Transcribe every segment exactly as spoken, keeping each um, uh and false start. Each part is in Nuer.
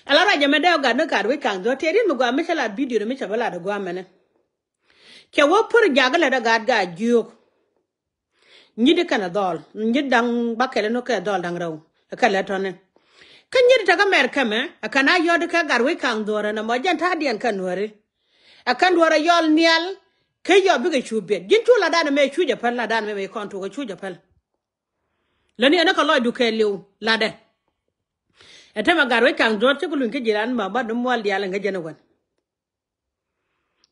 Ala ruac ɛmɛ dee ɔ gat ni gat wec kaŋ dhuɔ̱t tëë riet mi gɔaa mi cä lat bidio mi cä bä lat ɛ gɔaa mɛnɛ. Cɛ wä pär jak lät ɛ gat gaa jiök. Nyit kɛnɛ dhɔl nyit daŋ bakɛl ni kɛ dhɔl daŋ rɛw. Kɛ lät tɔni kä nyit tekä mɛr kɛmɛ ɛ kɛn a yɔt kɛ gat wec kaŋ dhuɔ̱rɛ nɛ mɔ jɛn ta̱a̱diɛn kɛ nuääri. Ɛ kɛn duɔ̱ɔ̱rɛ yɔl nhial. Kɛ yɔ bikɛ cu biɛt ji̱n cu latdan mɛ cu jɛ päl latdan mɛ mɛ kɔn tuɔk cu jɛ päl. Läni ɛn kä lɔcdu kɛɛliw latdɛ. Ɛ tämɛ gat wec kaŋ dhuɔ̱ɔ̱r cä ku luny kä ji̱ ran ma bat ni mual diaal ɛn kä jɛn ɛ wän.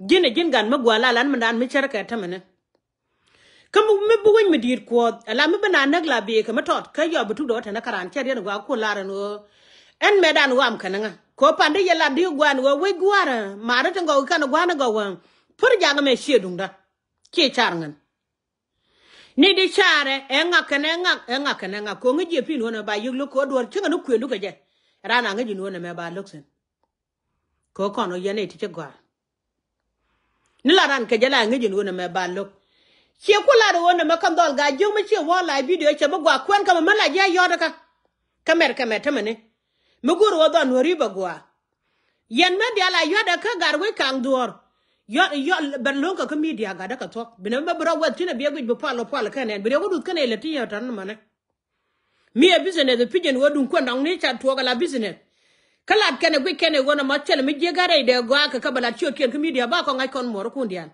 Ji̱n ɛ ji̱n gat mi gua̱a̱ la lan mi dan mi cär kɛ tämɛ ni. Kä mi bi wec mi di̱i̱t kuɔth ala mi bi na näk la biëëkä mi tɔt kä yɔ bi tuk dɔ̱ wä tɛn kä raan cä riɛn gua̱a̱ ku lar ɛn ɣöö ɛn mɛ dan ɣɔam kɛn ŋa kɛ ɣöö pan di yɛ lat di gua̱a̱n ɣöö wec gua̱a̱r. Ma̱a̱ ri ti gɔw kɛn gua̱a̱n gɔw. Pär jak mɛ cië duŋdä. Cië car ŋän. Ni di carɛ ɛ ŋak kɛn ɛ ŋak ɛ ŋak kɛn ɛ ŋak ko̱ ŋäc jiɛ pi̱n ɣöö nɛ ba yek lo̱k ko̱ duɔ̱r cäŋɛ ni kuëndu kɛ jɛ. Raan a ŋäc ji̱n ɣöö nɛ mɛ ba lo̱k thi̱n. Ko̱ kɔn ɣöö yɛn ɛ ti cä gɔ̱a̱r. Ni la ran kɛ jɛ la ŋäc ji̱n ɣöö nɛ mɛ ba lo̱k. Ciɛ ku lat ɣöö nɛ mɛ kɛn dhɔl gaa jiök mi ciɛ wä la bidio cɛ bi gɔaa kuɛn kä mɛ mi la jiɛ yɔ̱t kä. Kä mɛr kɛ mɛ tämɛ ni mi go̱o̱r ɣöö dhɔn nuääri bɛ gɔaa. Yɛn mɛ diaal a yɔ̱t ɛ kä gat wec kaŋ dhuɔ̱ɔ̱r. Yɔ̱t yɔ̱t bɛ lo̱ŋ kɛ kä midia gat dä kɛ thuɔ̱k binɛ bä bi rɔ wɛth tinɛ biɛ guic bi pual ɔ pual kɛn ɛn bi riɛk wä duth kɛn ɛ lät ti yɛ tɔ̱n mɛnɛ. Mi ɛ business ɛ pi̱c ɛn ɣöö duŋ kuɛn dɔŋ ni ca tuɔɔk ala business. Kä lat kɛn ɛ guic kɛn ɛ ɣöö nɔmɔ thilɛ mi jiäk gat rɛy dee gɔaa kɛ kä bɛ lat ciöötkiɛn kä midia ba kɔn ŋa̱c kɔn muɔɔrkun diaal.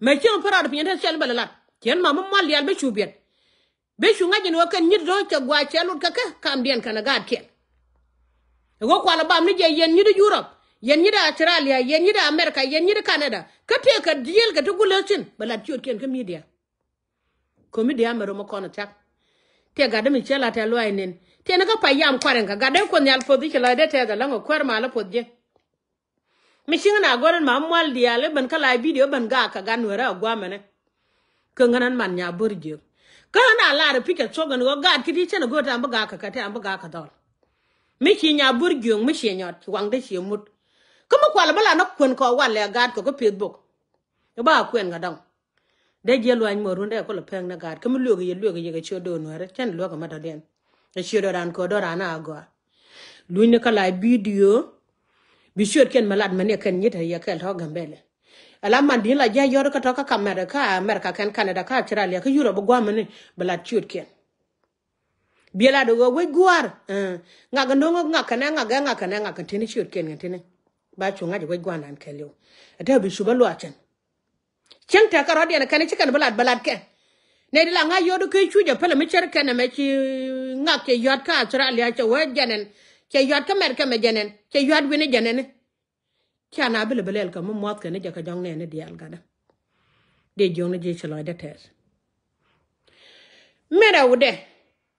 Mɛ cieŋ pär rat piny ɛn te thil bɛ lɛ lat cien ma mi mual diaal bi cu biɛt. Bi cu ŋa̱c ɛn ɣöö kɛn nyit do̱ cɛ gua̱a̱ cɛ lut kɛ kä kamdiɛn kɛn ɛ gaatkiɛn. Ɛ ɣöö kualɛ bam ni jɛ yɛn nyit Yurop yɛn nyit Australia yɛn nyit America yɛn nyit Canada kä tëë kɛ diëël kɛ ti gulä thi̱n bɛ lat ciötkiɛn kä midia. Ko̱ midia mɛ rom ɛ kɔn ɛ thiak. Tëë gat dee mi ciɛ lat tɛ luaac nin tëë ni kä pay yam kuarɛn kɛ gat dee kuoth nhial poth i̱ ci lɔcdɛ tɛth ɛlɔ̱ŋ ɛ kuäär malä poth jɛ. Mi ciŋ na go̱r in ma mual diaal i̱ ben kä la bidio ben gaak kɛ gat nueerä a guamɛnɛ. Kä ŋän ɛn man nya bo̱r jiök kä na lar pi̱c kɛ thuɔ̱k ɛn ɣöö gaat ki̱t i̱ cɛn a go̱o̱r tɛm bi gaak kɛ kɛ tɛm bi gaak kɛ dhɔl. Mi ci nya bo̱r jiök mi ciɛ nyɔt waŋdä ciɛ mut. Kä mi kual bi la ni kuën kɔ walɛ gaat kɔ kä peth bok. I̱ ba kuɛn kɛ dɔŋ. Dee jiɛ luany mɔ run dee kulɛ pɛŋ ni gaat kä mi luek yɛ luek yɛ kɛ ciö do̱r nueerä cɛn luek kɛ mɛ dɔ̱diɛn. Kɛ ciö do̱r ran kɛ do̱r ran a gɔaa. Luny ni kä la bidio. Bi ciötkiɛn mi lat mɛn yɛ kɛn nyit yɛ kɛl tɔ̱ Gambɛlɛ. Ala man di̱n la jiac yɔt kä tɔ̱ kä America, kä America kɛn Canada kä Australia kä Europe bi gua̱a̱mɛni bi lat ciötkiɛn. Biɛ lat ɣöö wec gua̱a̱r ŋak no̱ŋ ŋak kɛnɛ ŋak ɛ ŋak kɛnɛ ŋak kɛn tini ciötkiɛn kɛn tini. Ba cu ŋa̱c wec gua̱a̱r nan kɛɛliw. Ɛ te bi cu bä luaak cɛn. Cäŋ tɛ̈kä rɔ̱diɛn kɛn ci kɛn bä lat bä lat kɛ. Nɛy di la ŋa̱c yɔt kä cuc ɛ pälɛ mi cär kɛn ɛmɛ ci ŋak cɛ yɔt kä Australia cɛ wee jɛn ɛn. Cɛ yɔt kä America mɛ jɛn ɛn cɛ yɔt wi̱ni jɛn ɛn. Ca na bi lɛ bä lɛl kɛ mi muɔth kɛn ni jɛ kɛ jɔ̱ŋ nɛɛni diaal gatdä. Dee jiöŋni ji̱ ci lɔcdä tɛth. Min rɛwdɛ.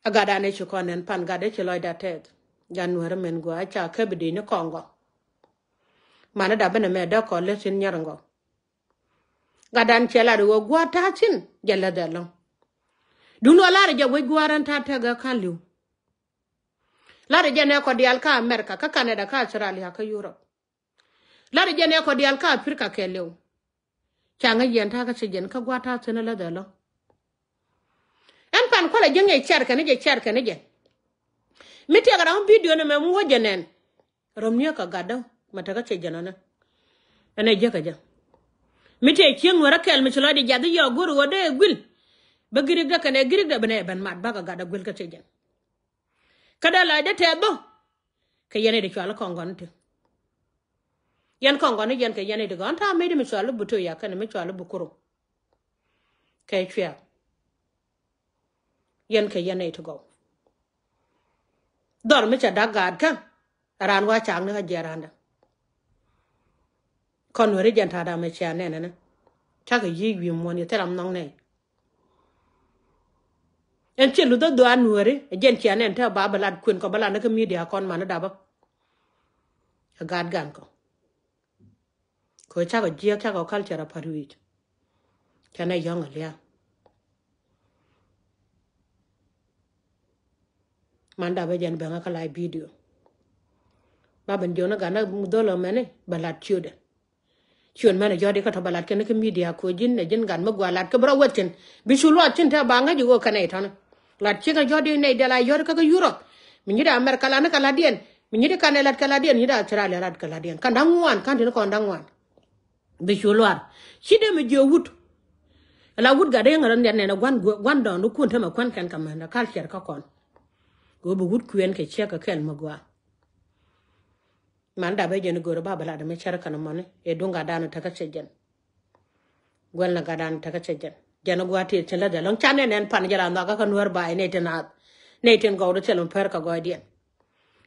A gatdan ɛ ci kɔn nɛn pan gatdä ci lɔcdä tɛth. Gat nuäärä min gua̱a̱ ca käbi dee ni kɔn gɔ̱. Mani dap bi nɛ mɛ däk kɔn lät tin nyär in gɔ̱. Gatdan cɛ lat i̱ ɣöö gua̱a̱r ta̱a̱ thi̱n jɛ läth ɛlɔ̱ŋ. Duundɛ ɣöö lar jɛ wec gua̱a̱r ɛn ta̱a̱ tɛk ɛ ka̱n li̱w. Lar jɛ nɛ kɔ diaal kä America kä Canada kä Australia kä Europe. Lar jɛ nɛ kɔ diaal kä Africa kɛɛliw. Ca ŋäc yɛn ta̱a̱ kä ci jɛn kä gua̱a̱r ta̱a̱ thi̱n ɛ läth ɛlɔ̱ŋ. Ɛn pan kualɛ jiäŋ yɛ cɛr kɛn jɛ cɛr kɛn jɛ. Mi tiɛk ram bidio ni mɛ mi wä jɛ nɛn. Röm niɛ kɛ gatdä mɛ tekä cɛ jɛn ɔnɛ. Ɛn ɛ jiäkä jɛ. Mi tëë cieŋ nuɛrä kɛl mi ci lɔcdɛ jiath i̱ yɔɔk go̱r ɣöö dee guil. Bä girik dä kɛnɛ girik dä bi nɛ ben mat bakɛ gatdä guil kä cɛ jɛn. Kä dee lɔcdɛ tɛth bä. Kɛ yɛn i̱ di cual i̱ kɔŋ gɔn ti. Yɛn kɔŋ gɔn i̱ yɛn kɛ yɛn i̱ di gɔn ta̱a̱ mec di mi cual i̱ bi to̱ ya kɛnɛ mi cual i̱ bi kuro. Kɛ cuɛɛk. Yɛn kɛ yɛn nɛy ti gɔw. Dhɔr mi cɛ da̱k gaatkä. Raan wa caakni kä jiɛɛr randä. Kɔn weri jɛn ta̱a̱ dam ɛ cia nɛnɛ ni. Cakɛ yic wi̱i̱ muɔ̱n yɛ thil ram nhɔk nɛy. Ɛn ciɛ luth ɛ dhuaan nuääri ɛ jɛn cia nɛn te ba bɛ lat kuën kɔ bɛ lat ni kä midia kɔn mani dapä. Ɛ gaat gan kɔ. Kɛ cakɔ jiɛk cakɔ culture a pa̱t wi̱i̱c. Kɛnɛ yɔ̱ŋ a lia̱a̱. Man dap ɛ jɛn bɛŋä kä live video. Ba ben jiɔn ni gat ni dhol ɔ mɛni bɛ lat ciötdɛ. Ciöt mɛn a jɔt ikä tɔ bɛ lat kɛn kä media ko̱ ji̱n ɛ ji̱n gat mi gua lat kä bi rɔ weth cin bi cu luɔt cin te ba ŋäc i̱ ɣöö kɛn ɛ itɔni. Lat cikɛ jɔt i̱ nɛy dial a yɔt ikä kä Europe mi nyit America lat ni kɛ latdiɛn. Mi nyi̱t i̱ kan ɛ lat kɛ latdiɛn, nyi̱t Australia lat kɛ latdiɛn. Kan da̱ŋ ŋuan, kan tin kɔn da̱ŋ ŋuan. Bi cu luaar. Ci dee mi jiö wut. Ala wut gat i̱ ŋärändhiɛn nɛn ɛ gua̱n gua̱n dɔ̱ŋ di kun temɛ kuän kɛn kɛ män ɛ kal ciɛr kä kɔn. Go̱o̱r bi wut kuɛn kɛ ciek kɛ kɛl mi gɔaa. Man dap ɛ jɛn i̱ go̱o̱r i̱ ba bi lat mi cär kɛn mɔni i̱ duŋ gatdan i̱ tekä cɛ jɛn. Guɛl ni gatdan tekä cɛ jɛn. Jɛn i̱ gua̱a̱ tiet cin läth ɛlɔ̱ŋ can nɛn ɛn pan jɛ la nhɔakä kä nuäär ba̱a̱y nɛy tin naath. Nɛy tin gɔw di thil mi pär kɛ gɔɔydiɛn.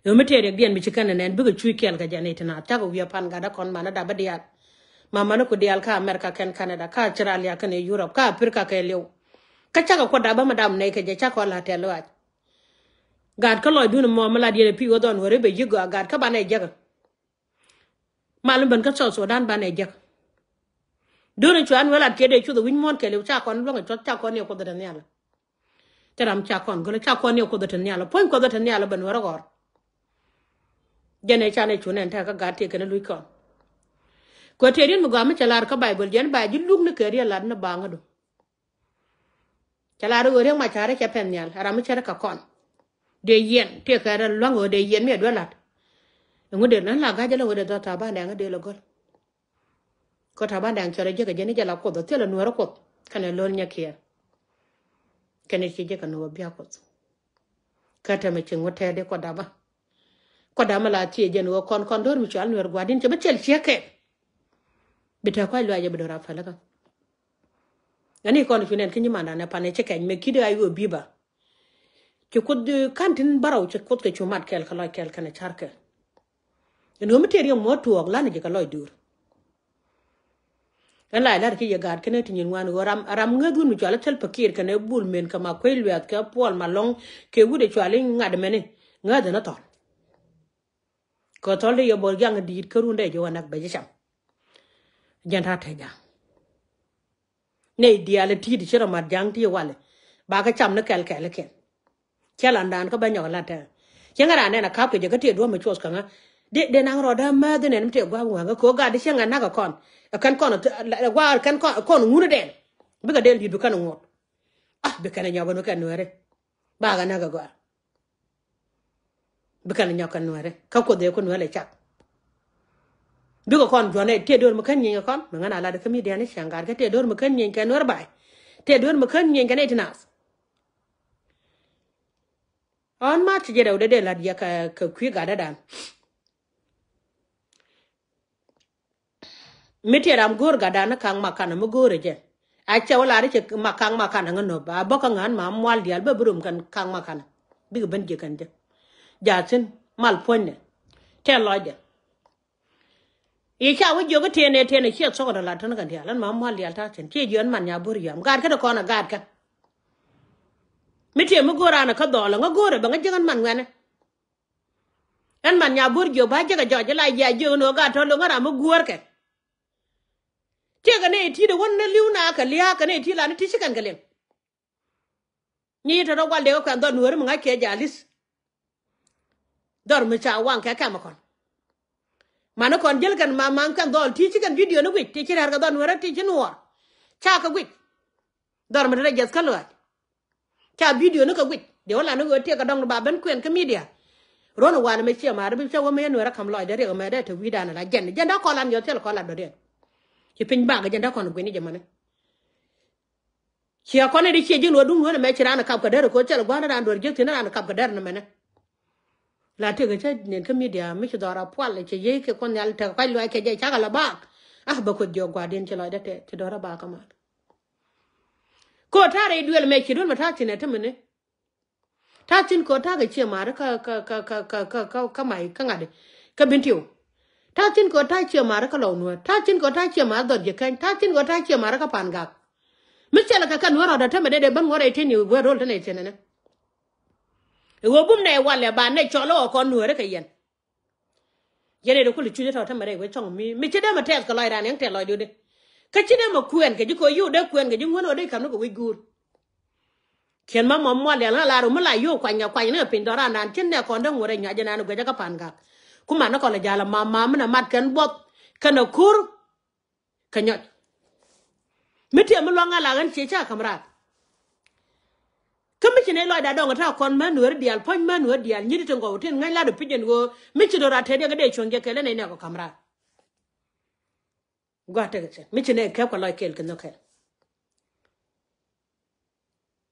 Ɣöö mi tëë riɛkdiɛn mi ci kɛn nɛn bikɛ cuc kɛɛl kɛ jɛ nɛy ti naath cakɛ wi̱i̱ pan gatdä kɔn manä dapä diaal. Ma mäni ku diaal kä America kɛn Canada kä Australia kɛn Europe kä Africa kɛ liw. Kä cakɛ kuɔt dapä mi dam nɛy kɛ jɛ cakɔ la tɛl luaac. Gaat kä lɔcdun mɔ mi la diɛn ɛ pi̱i̱ wä dhɔn wä ri bɛ yi̱k gɔaa gaat kä banɛ jɛkä. Mal mi ben kä South Sudan banɛ jɛkä. Duun in cuan wä lat kiɛ dee cuth ɛ wi̱c muɔ̱ɔ̱n kɛ liw cakɔn luäŋ ɛ cuɔth cakɔn ni ɛ kuoth ɛ te nhial. Te ram ca kɔn gölä ca kɔn ni kuoth te nhial puɔ̱ny kuoth te nhial ben wärä ɣɔr. Jɛn ɛ can ɛ cu nɛn tɛk kä gat tëë kɛn luc kɔn. Kuɛ tëë riet mi gɔaa mi cɛ lar kä Baibol jɛn ba ji̱ luk ni kɛ riet lat ni baŋädu. Cɛ lar ɣöö riek ma ca̱rä cɛ pɛn nhial ram mi cɛ rɛ kɛ kɔn. Dee yiɛn tëë kɛ rɛ lua̱ŋ ɣöö dee yiɛn mi ɛ duel lat. Ɛŋu dee ni la ga̱c jɛ lɛ ɣöö dee dhɔt tha̱a̱ ba nɛŋ dee lɛ gɔl. Kä ta̱a̱ ba nɛŋ cɔrɛ jiäk ɛ jɛn i̱ jɛ la kuoth ɛ thilɛ nuäärä kuoth. Kɛnɛ lo̱l nyɛ kiɛɛr. Kɛnɛ ci jiäk ɛ nuäärä bia kuoth. Kä tɛmɛ ci ŋut tɛɛdi kuɔth dapä. Kuɔth dapä la thiee jɛn ɣöö kɔn kɔn do̱r mi cual nuäär gua̱di̱n cɛ bi cɛl ciek kɛ. Bi tɛ̈ kua̱c luac ɛ bi do̱r a pälikä. Ani kɔn cu nɛn kä nyimandan ɛ pan ɛ ci kɛny mɛ ki̱t ɛ a yuɔ bi̱i̱ ba. Ci kuoth ka̱n tin bärɔw ci kuoth kɛ cu mat kɛɛl kɛ lɔc kɛɛl kɛnɛ ca̱rkɛ. Ɛn ɣöö mi tëë riɛm muɔ̱ɔ̱t tuɔɔk la̱n ji̱ kɛ lɔc duur. Ɛn la ilat ki yɛ gaat kɛn ɛ ti nyin ŋuan ɣöö ram ram ŋäth wun mi cual i̱ thil pakir kɛn ɛ bul men kɛ ma kuec luɛth kɛ puɔl ma lɔŋ kɛ wut ɛ cual i̱ ŋa̱t mɛni ŋäth ɛn ɛ thɔl. Kɛ thɔl ti yɛ bol giaŋ di̱i̱t kä rundɛ ji̱ wä nak bɛ ji̱ cam. Jɛn ta̱a̱ te ja̱a̱ŋ. Nɛy diaal ɛ ti̱i̱t ci rɔ mat ja̱a̱ŋ ti walɛ. Ba kä cam ni kɛl kɛl ikiɛn. Cɛ landan kä bä nyɔk lat tɛn. Cieŋ raan nɛn a kap kɛ jɛ kä tëë duɔ̱m mi cuɔth käŋä. Dee dee naŋ rɔɔdä määth inɛn mi tëë gua̱a̱k ŋua̱a̱ŋä kɛ ɣöö gat di cieŋ ɛ nak ɛ kɔn. Ɛ kɛn kɔn ɛ gua̱a̱k kɛn kɔn ŋun ɛ dɛn. Bikɛ dee li̱t bi kɛn ŋuɔ̱t. Ah bi kɛn ɛ nyɔk ɛn wä kɛn nueeri. Bakɛ näk ɛ gɔaa. Bikɛ ni nyɔk kɛ nuɛri kä kuoth ëë ku nuɛri cak. Bikɛ kɔn juɔnɛ tëë do̱r mi kän nyieny kɛ kɔn mi ŋän a lat kä mi diɛn i̱ ciaŋ gat kä tëë do̱r mi kän nyieny kɛ nuɛri ba̱a̱y. Tëë do̱r mi kän nyieny kɛ nɛy ti naath. Ɣän ma ci jɛ rɛw dee dee lat yɛ kɛ kui̱ gatdädan. Mi tiɛ ram go̱o̱r gatdan ni ka̱ŋ makanä mi go̱o̱rɛ jɛ. A cɛ wä lar i̱ cɛ ma ka̱ŋ makanä ŋä nöp a bä kä ŋa̱n ma mual diaal bä bi rom kɛn ka̱ŋ makanä. Bikɛ ben jiɛ kɛn jɛ. Jathin mal puɔ̱nynɛ. Tɛn lɔcdɛ. I̱ ca wä jiök i̱ tiɛn ɛ tiɛn ɛ ciɛ thok ɛ dɔ̱ lat tän kɛn diaal ɛn ma mual diaal ta̱a̱ thi̱n ciɛ jiön man nya bo̱r yam gaat kä dee kɔn ɛ gaat kɛn. Mi tiɛ mi go̱o̱r an ɛ kä dhɔɔl ɛ ŋä go̱o̱r ɛ bɛ ŋä jiäk ɛn man ŋuɛnɛ. Ɛn man nya bo̱r jiök ba jiäk ɛ jɔc ɛ la jiac jiök ɛn ɣöö gat tɔ̱ lo̱ŋ ɛ ram mi guäärkɛ. Tiɛkɛ ni iti de wän ni li̱w na kɛ lia̱a̱ kɛ ni iti la ni ti ci kɛn kɛ liŋ. Ni te rɔ wal dee kɛ kuɛn dhɔr nueeri mi ŋa̱c kɛ ja̱ li̱th. Dhɔr mi ca waŋ kɛ kɛm kɔn. Mani kɔn ji̱l kɛn ma maŋ kɛn dhɔl ti ci kɛn bidio ni guic ti ci rɛ̈r kɛ dhɔr nueeri ti ci nuɔɔr. Ca kɛ guic. Dhɔr mi te rɔ jiɛth kä luaac. Ca bidio ni kɛ guic dee wä lan ni ɣöö tiɛk kɛ dɔŋ ni ba ben kuɛn kä midia. Ruɔ̱n ɛ wan ɛmɛ ciɛ ma̱a̱r bi cä wä mi yɛn nueerä ka̱m lɔcdɛ riɛk ɛmɛ dee te wi̱i̱dan ala jɛn jɛn dee kɔn lan yɔth thil kɔn lat dɔ̱diɛn. Ci piny bakɛ jɛn dee kɔn gui̱ni jɛ mani. Ciɛ kɔn i̱ di ciɛ ji̱n wä duŋ nueerä mɛ ci raan ɛ kap kɛ dɛr ɛ ko̱ thil gua̱a̱r ni raan duɔ̱r jiäk thi̱n ni raan ɛ kap kɛ dɛr ni mɛnɛ. La tëëk ɛ cä nen kä midia mi ci dhɔra pual ɛ cɛ yiey kɛ kuɔn nhial tekɛ kuac luaac kɛ jɛ cakɛ la baak. Ah bä kuoth jiɔk gua̱a̱rdiɛn ci lɔcdɛ tɛth ci dɔ̱rä baak kä mal. Ko̱ ta̱a̱ rɛy duël mɛ ci duël mɛ ta̱a̱ thi̱n ɛ tämɛni. Ta̱a̱ thi̱n ko̱ ta̱a̱ kɛ ciɛ ma̱a̱ri kä kä kä kä kä kä kä kä ma̱a̱ kä ŋa̱di kä bin tiw. Ta̱a̱ thi̱n ko̱ ta̱a̱ ciɛ ma̱a̱ri kä lɔw nuäär ta̱a̱ thi̱n ko̱ ta̱a̱ ciɛ ma̱a̱ri dhɔr ji̱ kɛny ta̱a̱ thi̱n ko̱ ta̱a̱ ciɛ ma̱a̱ri kä pa̱a̱n gak. Mi cɛl kɛ kɛ nuäär rɔɔdɛ tämɛ dee dee ben ŋuɔ̱t rɛy ti̱n i̱ guer ro̱l te nɛy thi̱n ɛnɛ. I̱ ɣöö bum nɛy walɛ ba nɛy cɔl i̱ ɣɔɔ kɔn nuääri kɛ yɛn. Yɛn ëë dee kul i̱ cuc itɔ̱ te mɛ rɛy wec cɔŋ mi mi ci dee mɛ tɛth kɛ lɔc raan yɛn tɛth lɔc dee. Kä ci dee mɛ kuɛn kɛ ji̱ kɛ ɣöö yio̱w dee kuɛn kɛ ji̱ ŋuän ɣöö dee ka̱m ni kɛ wec guur. Kiɛn ma mɔ mual yɛl ŋa lar ɣöö mi la yio̱w kuany kɛ kuany ni kɛ piny dɔ̱raandan ci nɛ kɔn dee ŋuɔ̱t rɛy nyuac jɛ naan guɛcä kä pa̱a̱n gak. Ku man ni kɔn lɛ ja̱l ɛ ma ma min ɛ mat kɛn buɔth kɛn ɛ ko̱r. Kɛ nyɔc. Mi tiɛm mi luaŋ a la ɣän cie ca ka̱m raar. Kä mi ci nɛy lɔcda dɔŋ ɛ ta̱a̱ kɔn män nueeri diaal, puɔ̱ny män nueeri diaal, nyi̱t ti ŋɔw tin ŋäc lat ɛ pi̱c ɛn ɣöö mi ci do̱r a tɛt yɛ kɛ dee cuɔ̱ŋ jɛ kɛl ɛ nɛy nɛɛk ɔ ka̱m raar. Gua̱a̱th tekɛ cɛn mi ci nɛy kɛp kɛ lɔc kɛɛl kɛ nhök kɛl.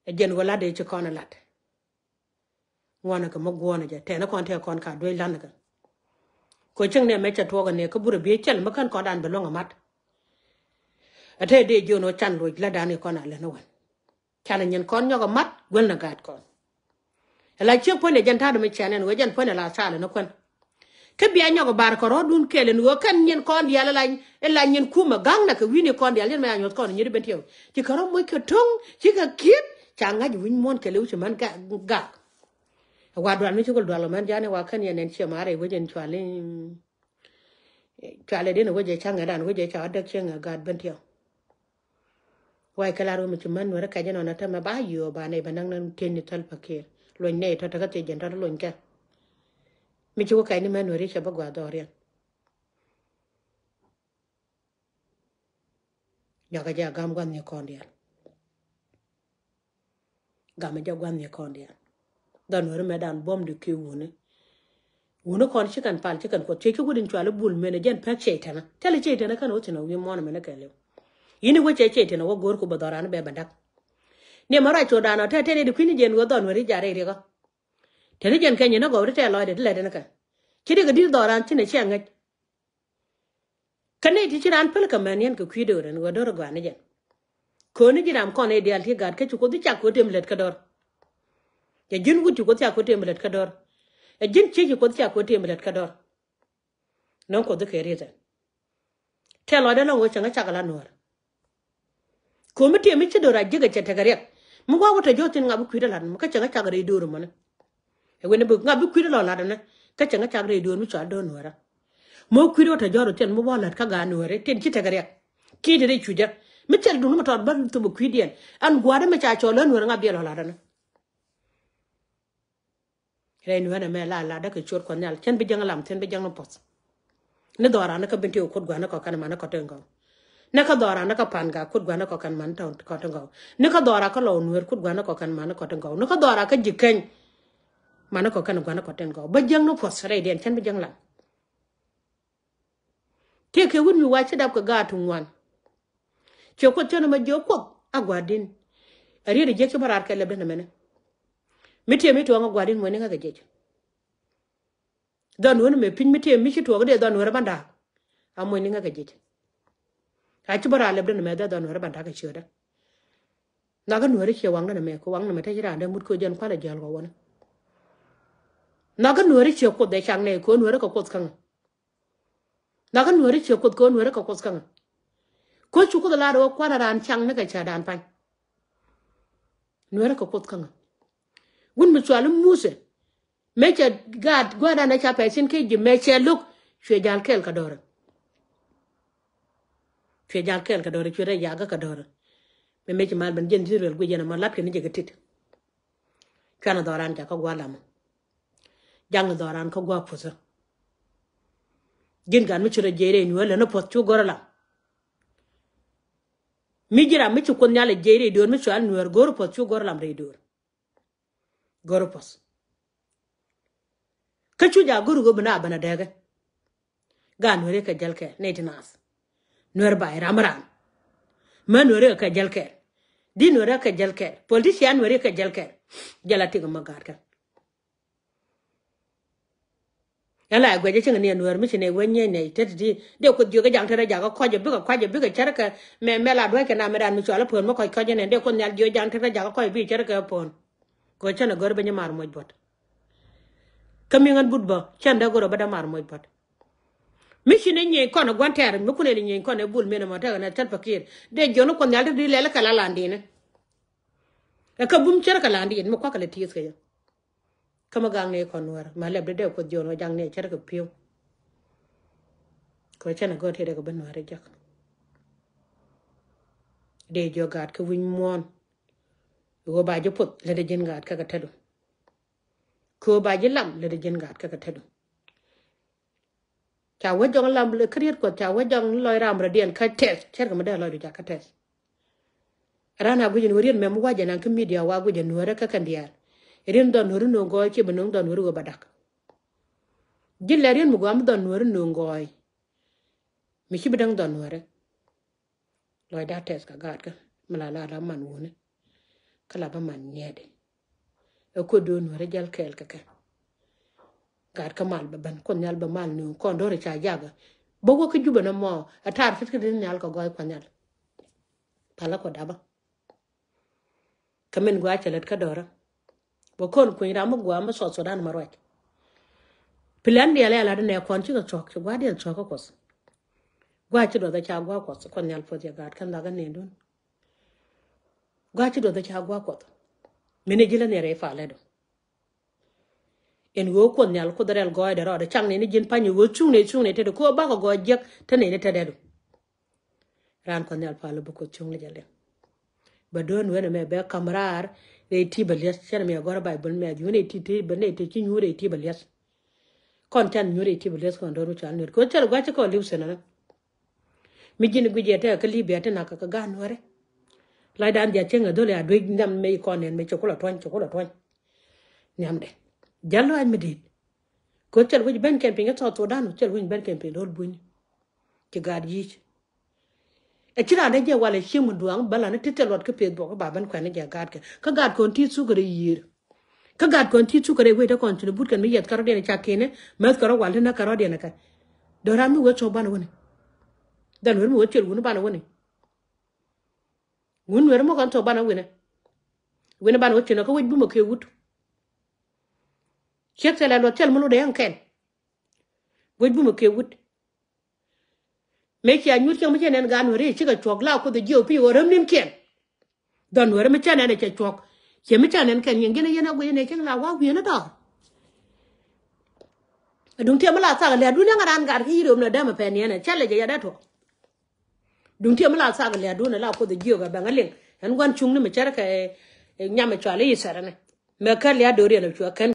Ɛ jɛn ɣöö lat dee ci kɔn ɛ lat. Ŋuɔ̱nɛ kɛ mi guɔ̱ɔ̱nɛ jɛ tɛn ɛ kɔn tɛk kɔn ka duec la̱nɛ kɛ. Kɛ cieŋ nɛ mɛ cɛ tuɔɔk ɛ nɛ kä burɛ biey cɛl mi kän kɔn dan bɛ luäŋ ɛ mat. Ɛ te dee jiön ɣöö can loc lätdan i̱ kɔn a lät ni wän. Canɛ nyin kɔn nyɔk ɛ mat guäl ni gaat kɔn. Ɛ la ciek puɔ̱nydɛ jɛn ta̱a̱dɛ mi cɛn ɛn ɣöö jɛn puɔ̱nydɛ la thaal ɛn ɛ kuän. Kä bia nyɔk ɛ bar kɛ rɔ̱ɔ̱dun kɛl ɛn ɣöö kɛn nyin kɔn diaal ɛ la, ɛ la nyin kumɛ ga̱ŋ nɛ kɛ wi̱ni kɔn diaal yɛn mɛ a nyuɔ̱th kɔn nyi̱t ben tiɛw. Ci kɛ rɔ̱ moc kɛ to̱ŋ ci kɛ kiɛp ca ŋa̱c wi̱ny muɔ̱ɔ̱n kɛ liw ci män gak. Ɛ wa dual mi ci kul dual ɔ män ja̱a̱n ɛ wa kän yɛn ɛn ciɛ ma̱a̱r ɛ wec ɛn cuali. Cuali din ɛ wec ɛ ca̱ŋ ɛ dan wec ɛ ca ɔ däk cieŋ ɛ gaat ben tiɛw. Wai kɛ lar wä mi ci män nuɛrɛ kɛc inɔn a tämɛ ba yio̱o̱ ba nɛy bɛ näk näk ti̱eni thäl pakiɛɛr. Luɔ̱ny nɛy tɔ̱ tekä thiec jɛn tɔ̱ luɔ̱ny kɛ. Mi ci wä kɛc ni män nuɛri cɛ bä gua̱a̱th dhɔriɛn. Nyɔkɛ jɛ a gam gua̱n ni kɔn diaal. Gamɛ jɛ gua̱n ni kɔn diaal. Dhɔn weri mɛ dan buɔ̱m di ki wuni. Wuni kɔn ci kɛn pal ci kɛn kuɔth ci ci wudin cuali bul menɛ jɛn pek cɛy tɛnä. Tɛli cɛy tɛnä kɛn wä thin a wi̱i̱ muɔ̱n mɛnɛ kɛɛliw. Yini wä cɛ cɛy tɛnä wä go̱o̱r ku bɛ dhɔran bɛ bɛ dak. Ni mɛ ruac cot dan ɔ tɛ tɛn idi kui̱ni jɛn wä dhɔn weri jarɛ rikä. Tɛni jɛn kɛ nyin a gɔw di tɛ lɔcdɛ di lɛ tɛn kɛ. Ci di kɛ di dhɔran ci ni cɛ ŋäc. Kä nɛy ti ci raan päl kɛ män yɛn kɛ kui̱ do̱r ɛn ɣöö do̱r ɛ gɔaa ni jɛn. Kööni ji̱n ram kɔn ɛ diaal ti gaat kä ci kuoth cak kɛ ɣöö tëë mi lät kä do̱r. Ɛ ji̱n wut ci kuoth cak kɛ ɣöö tëë mi lät kä do̱r. Ɛ ji̱n ciec ci kuoth cak kɛ ɣöö tëë mi lät kä do̱r. Nɔŋ kuoth kɛ riet ɛn. Tɛl lɔcdä lɔŋ ɣöö cäŋ ɛ cak ɛ la nuäär. Ko̱mi tiɛm mi ci do̱r a ji̱k ɛ cɛ tekɛ riɛk. Mi wa wä tɔ jiɔth tin ŋa bi kui̱dä la̱t mɔ kä cɛ ŋa cak rɛy do̱r mɔni. Ɛ wen bi ŋa bi kui̱dä lɔ la̱t ɛnɛ kä cɛ ŋa cak rɛy do̱r mi cɔal do̱r nuäärä. Mɔ kui̱dä wä tɔ jiɔth tin mi wa la̱t kä gaat nuääri tin ci tekɛ riɛk. Ki̱i̱t rɛy cucä mi thil duŋ mi tɔt bä thop ɛ kui̱diɛn. Ɛn gua̱a̱r mi ca cɔl ɛ nuäärä ŋa bi lɔ la̱t ɛnɛ. Rɛy nuɛ̈nɛ mɛ la latdä kɛ ciöt Kuɔth Nhial. Cɛn bi jäŋ lam, cɛn bi jäŋ ni puɔth. Ni dhɔran ni kä bin ti kut gua̱n ni kɔkan man ni kɔt in gɔw. Ni kä dhɔran ni kä pan ga kut gua̱n ni kɔkan man ni kɔt in gɔw. Ni kä dhɔran kä lɔw nuer kut gua̱n ni kɔkan man ni kɔt in gɔw. Ni kä dhɔran kä ji̱ keny man ni kɔkan gua̱n ni kɔt in gɔw. Bä jäŋ ni puɔth rɛydiɛn, cɛn bi jäŋ lam. Tëëkɛ wut mi wa ci dap kɛ gaat ti ŋuan. Ciɛ Kuoth cä nɔmɔ jiök Kuoth a gua̱a̱r din. A riet a jiäk ci bä raar kɛ lɛp den ɛmɛnɛ. Mi tiɛ mi tuɔɔŋ a gua̱a̱r din muɔ̱ni ŋäkɛ jiɛc. Dhɔn nuäär mɛ piny mi tiɛ mi ci tuɔɔk dee dhɔn nuäär bä da̱a̱k. A muɔ̱ni ŋäkɛ jiɛc. A ci bä raar lɛp den ɛmɛ dhɛ dhɔn nuäär bä da̱a̱k kɛ ciötdä. Nhɔakä nuääri ciɛ waŋ den ɛmɛ kɛ waŋ nɛmɛ te ci raan dee mut kɛ jɛn kualɛ jiäl kɛ wänä. Nhɔakä nuääri ciɛ Kuoth dee cak nɛy kɛ nuääri kɛ Kuoth käŋä. Nhɔakä nuääri ciɛ Kuoth kɛ nuääri kɛ Kuoth käŋä. Kɛ cu Kuoth lar ɣöö kuanɛ raan caŋ ni kɛ cädan pa̱ny. Nuääri kɛ Kuoth käŋä. Wut mi cuali Muthɛ mëë cɛ gaat gua̱a̱rdan ɛ ca pɛc thi̱n kä Ijip mëë cɛ lo̱k cuɛ ja̱l kɛɛl kɛ dɔ̱rä. Cuɛ ja̱l kɛɛl kɛ dɔ̱rä, cuɛ rɛy yakä kɛ dɔ̱rä. Mëë mëë ci mal ben jɛn Israel guic jɛn ɛmɔ la̱tkɛ ni jɛ kɛ tit. Cuanɛ dhɔran jakä gua̱a̱r lamä. Jaŋni dhɔran kä gua̱a̱r puɔ̱thä. Ji̱n gat mi ci rɔ jiɛc rɛy nuäär lät ni puɔ̱th cu go̱rä lam. Mi ji̱ ram mi ci Kuoth Nhial ɛ jiɛc rɛy do̱r mi cual nuäär go̱rä puɔ̱th cu go̱rä lam rɛy do̱r. Go̱rä puɔ̱th. Kä cu jaak go̱rä ɣöö bi na ben a dɛɛkɛ. Gaat nuääri kɛ jäl kɛɛl nɛy ti naath. Nuäär ba i̱ ram ram. Mä nuääri kɛ jäl kɛɛl. Di nuääri kɛ jäl kɛɛl. Politician nuääri kɛ jäl kɛɛl. Jäl a tik mä gaat kɛ. Ɛn la ɛ guɛc ɛ cieŋ ni ɛ nuäär mi ci nɛy wee nyieny nɛy te ti ti dee Kuoth jiök ɛ jaŋ te rɔ jakä kɔc ɛ bikɛ kuac ɛ bikɛ cärkɛ mɛ mɛ la duäc kɛ nam mi dan mi cual ɛ pöön mi kɔc kɔc ɛ nɛn dee Kuoth Nhial jiök ɛ jaŋ te rɔ jakä kɔc ɛ bikɛ cärkɛ pöön. Kɛ cɛn ɛ gör bä nyɛ mar moc buɔt. Kä mi ŋän but bä cɛn dee gör bä dee mar moc buɔt. Mi ci ni nyieny kɔn ɛ gua̱n tɛɛr mi kun ɛ li nyieny kɔn ɛ bul min ɛmɔ tekɛ nɛ thäl pakiɛɛr dee jiök ni Kuoth Nhial te di lɛl kɛ la landin. Ɛ kä bum cärkɛ landin mi kua̱kɛ lɛ ti̱i̱th kɛ yɛ. Kä mi gak ni kɔn nuäär ma lɛp di dee Kuoth jiök ni jaŋ ni cärkɛ pi̱w. Kɛ cɛn ɛ gör ti dee kɛ bi nuäär ɛ jek. Dee jiök gaat kä wi̱ny muɔ̱ɔ̱n. Ɣöö ba ji̱ puɔth lät ji̱n gaat kä kɛ tetdu. Kɛ ɣöö ba ji̱ lam lät ji̱n gaat kä kɛ tetdu. Ca wä jɔŋ lam kä riet Kuɔth ca wä jɔŋ lɔc ram rɔ̱diɛn kä tɛth cɛrkɛ mi dee lɔcdu ca kä tɛth. Ran a guic ɛn wä riet mɛm wacɛ nan kä media wa guic ɛn nuɔrɛ kä kɛn diaal. Ɛ riet dhɔn nuɔri no̱o̱ŋ gɔɔy ci bi no̱o̱ŋ dhɔn nuɔri wä ba dak. Ji̱ lɛ riet mi guam dhɔn nuɔri no̱o̱ŋ gɔɔy. Mi ci bi da̱ŋ dhɔn nuɔrɛ. Lɔcda tɛth kɛ gaatkä mi la la la man wuni. Kä la bä man nyɛɛdi. Ɛ kuoth duun wä rɛ jäl kɛɛl kɛ kɛ. Gaatkä mal bɛ ben kuoth nhial bɛ mal ni kɔn do̱ri ca jakä. Bä wä kä Jubɛ nɔmɔ ɛ tar fit kä di nhial kɛ gɔɔy kuoth nhial. Palä kuoth dabä. Kä min gua cɛ lät kä dɔrä. Bä kɔn kuny ram mi gua mi South Sudan ma ruac. Plan diɛl ɛ lat nɛ kɔn cikɛ thuɔk ci gua diɛl thuɔk kä kuɔth. Gua ci duɔth ɛ ca gua kuɔth kuɔth nhial puɔth yɛ gaat kɛn dhak ɛ nendun. Gua ci duɔth ɛ ca gua kuɔth. Min ɛ jilä ni rɛy palɛ du. In ɣöö kuɔth nhial kuoth rɛl gɔɔydɛ rɔɔdɛ cak neni ji̱n pany ɣöö cuŋ neni cuŋ neni tetdɛ kɛ ɣöö bakɔ gɔɔy jiäk te neni tetdɛ du. Raan kuɔth nhial pal bä kuoth cuŋ lɛ jɛ liŋ. Bɛ do̱n wen ɛmɛ bɛ kam raar rɛy ti bɛ liɛth cɛn ɛmɛ gɔr Baibol mɛ ji̱ wen rɛy ti ti bɛ nɛy ti ci nyuur rɛy ti bɛ liɛth. Kɔn can nyuur rɛy ti bɛ liɛth kɔn do̱n wi̱c cal nuer kɛ ɣöö cɛl gua̱c ci kɔn li̱w thin ɛnɛ. Mi ji̱n guic yɛ tɛk kä Libya ti nak kɛ gaat nuäärɛ. Lɔcdan dhiac cieŋ ɛ dholi a duec nhiam mɛ kɔn nɛn mɛ ci kulɛ tuɔ̱ny ci kulɛ tuɔ̱ny. Nhiamdɛ. Jäl lɔaac mi di̱i̱t. Kɛ ɣöö cɛl guic ben kɛn piny kä South Sudan cɛl guic ben kɛn piny do̱l buny. Ci gaat yic. Ɛ ci raan dee jɛ walɛ cieŋ mi duaŋ bä lan ti thil luɔt kä Facebook ba ben kuɛn ni jɛ gaatkɛ kä gaat kɔn ti thuk rɛy yiër. Kä gat kɔn ti thuk kɛ rɛy wec te kɔn thil but kɛn mi yɛth kärɔ̱diɛn ca kinɛ mäth kärɔ̱ wal ti näk kärɔ̱diɛn kɛ. Dɔ̱ran mi wee thok banɛ wuni. Dhan weri mi wee thil wuni banɛ wuni. Wun weri mi kɔn thok banɛ wuni. Wuni banɛ wee thil nɔ kä wec bumɛ kɛ wut. Ciek thilɛ luɔth thil mi lotdɛ yɛn kɛn. Wec bumɛ kɛ wut. Mëë cia nyuur cieŋ mi cɛ nɛn gaat nuɛri cikɛ cuɔk la kuoth jiɛ opi ɣöö räm ni̱n kiɛn. Dhɔn nuɛri mi cɛ nɛn ɛ cɛ cuɔk. Ciɛ mi cɛ nɛn kɛn nyin gin ɛ yɛn a guic nɛ cieŋ la wa wi̱i̱n ɛ dɔɔr. Duŋ tiɛ mi la thak lia̱t dun yɛn ŋa raan gaat kä yiri om nɛ dämɛ pɛn yɛn ɛ cɛ lɛ jɛ yɛ dee tuɔk. Duŋ tiɛ mi la thak lia̱t dun ɛ la kuoth jiɛ ɣöö bɛŋ ɛ liŋ ɛn gua̱n cuŋni mi cɛr kɛ nyam ɛ cual i̱ thɛr ɛnɛ. Mɛ kä lia̱t do̱riɛn ɛ cuɛ kɛn